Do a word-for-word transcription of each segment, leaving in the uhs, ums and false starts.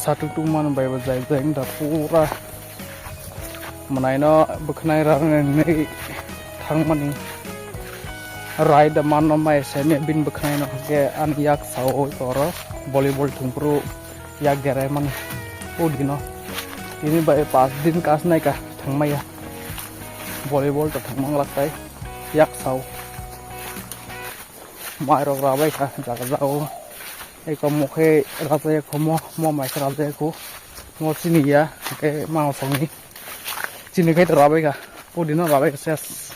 Satung tungmani bai bo jai jai wngkha pura mwnaino bwkhnai rarnai thangmani. Rai da manno mai se me bini bwkhnaino hwnkhe ani yak sao oro volleyball thwngphuru yak derai mani. O dino tini bai pas din kas naikha thangmaya volleyball to thangmang laktai yak sao. Mairok rabai kha jaga jagao. Eko mokhe rajaya kho mo, mo mai khe rajaya kho. Mo chini ya, ke ma songni. Chini khai to rabai kha. Pudi no rabai kha ses.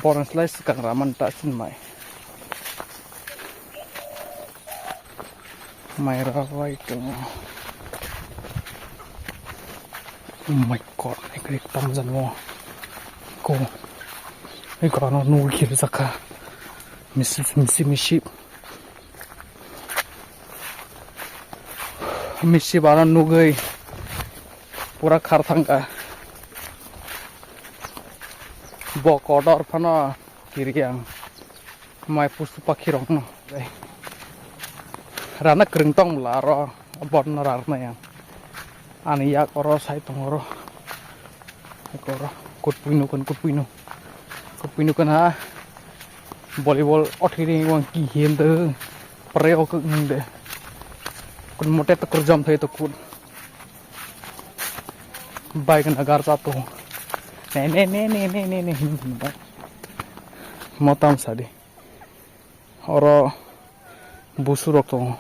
Boran slai swkang raman ta chini mai. Mai rabai tongo. Oh my God, ekri tamjani mo. Ko. Eko ano nugwi khir jaka. Misi, misi, misi. Misi bana nugwi pura khar thangkha. Bo kotor phano kiri ang. Mai pusu pakhi rokno. Rana kwrwng tong bwla aro borno rarnai ang. Ani yak oro sai tongo oro. Eko oro kutpui nukon kutpui nu. Kutpui nukon ha. Volleyball othiri wang ki hem de. Pre ok nung de. Kun mote to kurjam thai to kut. Bike na gar sa to. Ne ne ne ne ne ne ne hin hin bai. Motam sadi. Oro busu rok tongo.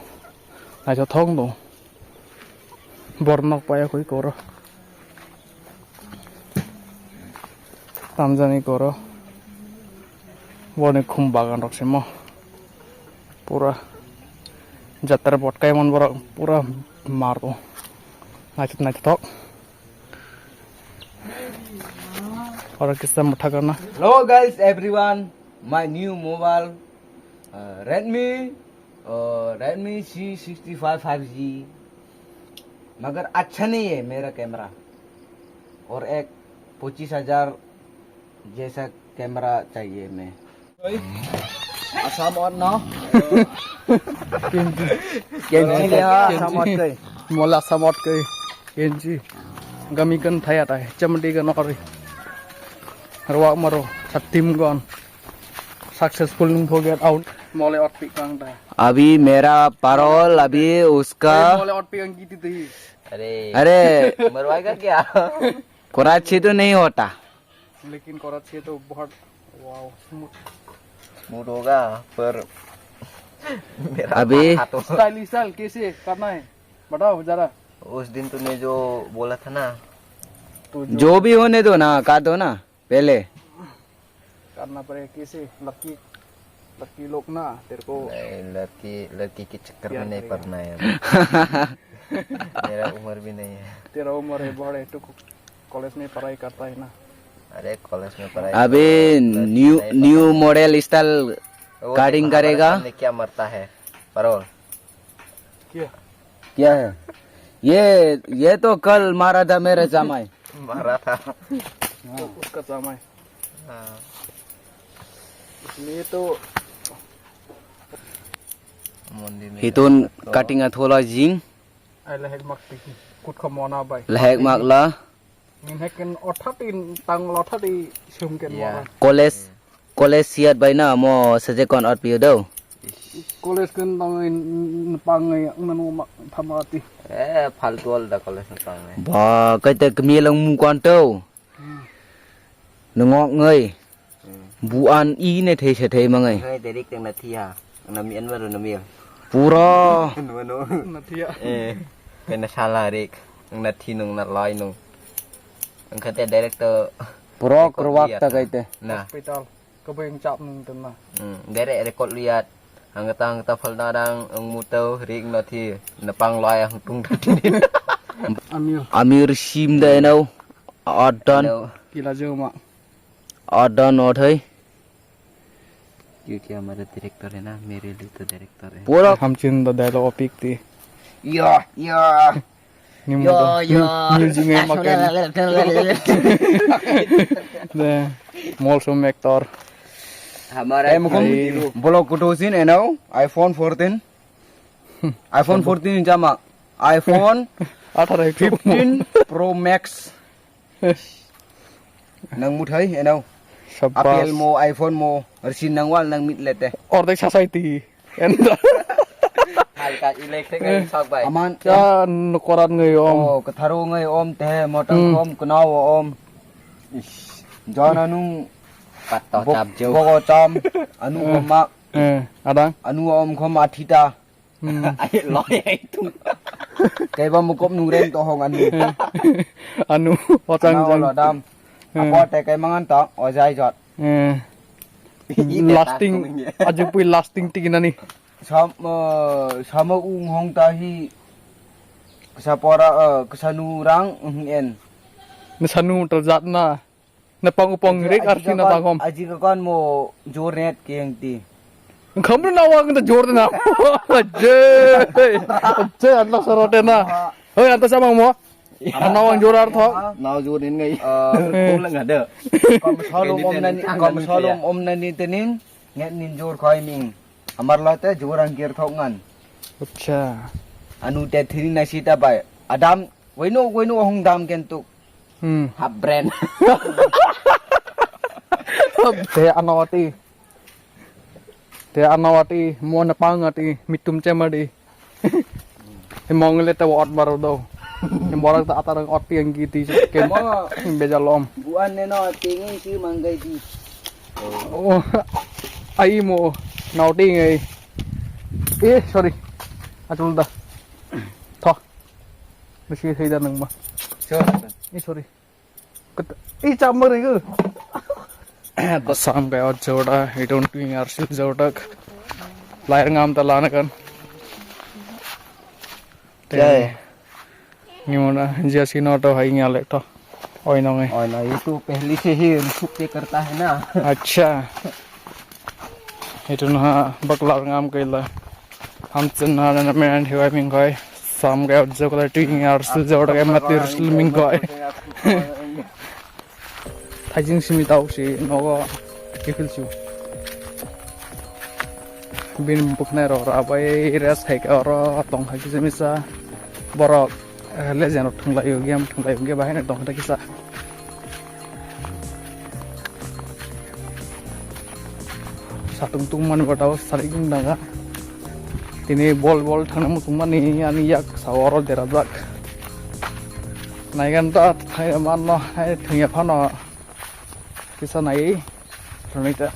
Naithothok tongo. Borok nok paya koi koro. Tamjani koro. Boni khum bagan rok simo. Pura jatra botkai mon borok pura mar tongo. Naithok naithok. Oro kisa mwthagana. Hello guys, everyone. My new mobile, uh, Redmi, uh, Redmi C sixty five five G, मगर अच्छा नहीं है मेरा कैमरा। और एक पच्चीस हजार जैसा कैमरा चाहिए मैं। Asam or no? Kenji. Kenji le, Kenji. Asam or kai. Mola Asam or kai. Kenji. Gami gan thaya tai. Chamdi gan ori. Ruak maro. Satim gan. Successful nung ho get out. Mole ot pi kang tai. अभी मेरा parol, अभी उसका। Mole ot pi kang giti tai. अरे। अरे। मरवाएगा क्या? कराची तो नहीं होता। लेकिन कराची तो बहुत, wow, smooth। Smooth होगा, पर मेरा अभी हाथ तो style, style कैसे करना है? बताओ जरा। उस दिन तूने जो बोला था ना। तो जो जो भी होने दो ना, कर दो ना, पहले। करना पड़ेगा कैसे? लड़की, लड़की लोग ना, तेरे को नहीं, लड़की, लड़की के चक्कर में प्यार नहीं करेगा। पड़ना है अभी। मेरा उम्र भी नहीं है। तेरा उम्र है, बड़े, तू कॉलेज में पढ़ाई करता है ना? अरे, कॉलेज में पढ़ाई अभी तो, लड़की न्यू, नहीं न्यू पसंद। मॉडल स्टाइल वो कटिंग देखो, हमारे करेगा। सामने क्या मरता है, परोल। क्या? क्या है? ये, ये तो कल मारा था मेरे जमाई। मारा था। हाँ। उसका जमाई। हाँ। इसमें तो मंदिर में hitun जाता तो cutting a thola jing. Ai lehek mak tiki, kut kha mona bai. Lehek mak la. Min hek ken otha ti tang lo tha ti sum ken mona. College, college siat bai na mo saje kon ot piu do. College ken tang in pang ngai nanu mak thamati. Eh, faltu ol da college tang ngai. Ba, kai te kmi lang mu kon to. Hmm. Nungok ngai. Hmm. Bu an i ne thei se thei mangai. Ngai direct tang na thia. Ang na mi an maru na mi. Pura. Anu anu. Na thia. Eh. Kena salah rik. Ang na thi nung na lai nung. Ang kate direct to. Pura record kurwak liat ta na. Kai te. Na. Hospital. Kabo yang chap nung tena. Hmm. Direct record liat. Ang kata ang kata phal darang ang muto rik na thi. Na pang lai ang tung ta thi. Amir. Amir sim da enau. Adan. Hello. Kila jema. Adan othai. क्योंकि हमारा डायरेक्टर है ना, मेरे लिए तो डायरेक्टर है। Pura hamchin da dialogue opik ti. या, या। Ni mo या, da. या। Music ngai makan. De, mol som actor. हमारा ए मुकुम, ai। Bolo kutusin enau, iPhone fourteen. iPhone fourteen jama. iPhone Atharo ekso. Fifteen Pro Max. Nang muthai enau. Sabbas. Apple mo, iPhone mo, rsin nang wal nang mit lete. Ordek sasai ti. Endo. Halka electric ngai sok bai. Aman. Ya, nukoran ngai om. Oh, katharo ngai om te, motor Hmm. om, knao om. Ish. Jana nung Patto bo-, chap jau. Bogo cham, anu Eh. Koma, Eh, adang. Anu om koma thita. Hmm. Ai, loi ai tu. Kaiba mukop nung reng to hong anu. Eh. Anu, ochang Ana jang. Olo dam. Eh. Apo te kai mangan to, ojai jot. Eh. Lasting, aji pui lasting tiginani. Sam, eh, sama ung hong tahi kesa pora, eh, kesa nu rang, mhm, en. Kesa nu terjat na. Na pang pang rik arsi na pang hom. Aji ka kon mo jor net ke yang ti. Khamru na wa kita jor na. Je, je, Allah sorote na. Hoi, anta sama mo. Nawang jurar tho. Naw jurin ngai. Eh. Kom solum om nani, kom solum om nani tenin, nget nin jur khoi ning. Amar lo te jur ang kir thok ngan. Acha. Anu te thini na sita bai. Adam, waino, waino hong dam kentuk. Hmm. Hap brand. Te anawati. Te anawati, mo na pangati, mitum chemadi. Mong le te ot baro do. Borak ta atarang ot yang giti ken. Mo. Bejalom. Buan ne no tingi si manggai di. Oh, ai mo, nau tingi. Eh, sorry. Atul da. Tho. Bisi hei da nang ma. Sure. Eh, sorry. Ket-, i chap mari go. Sam kaya joda, i don't doing arsil jodak. Lair ngam ta lana kan. Jai. Ni mona, jasi no to hai ngale to. Oi nong e. Oi no, ye to pehli se hi suk pe karta hai na. Acha. Itu nah baklar ngam kaila. Hamchin na na men hiwai mingkoi. Sam ga jokla tu ngar sil jor ga matir sil mingkoi. Thaijing simi tau si nogo kifil si. Bin buknai ro ra bai res hai ka ro tong hai kisa misa. Borok, eh, legend rok thwnglai o, game thwnglai o, hwnkhe bahai no tong kisa. Satung tungmani bata o sarik wng danga. Tini bol bol thangna muchungmani ani yak sa oro derajak. Naigan ta thai manno hai thwngya phano kisa nai thwnglai ta.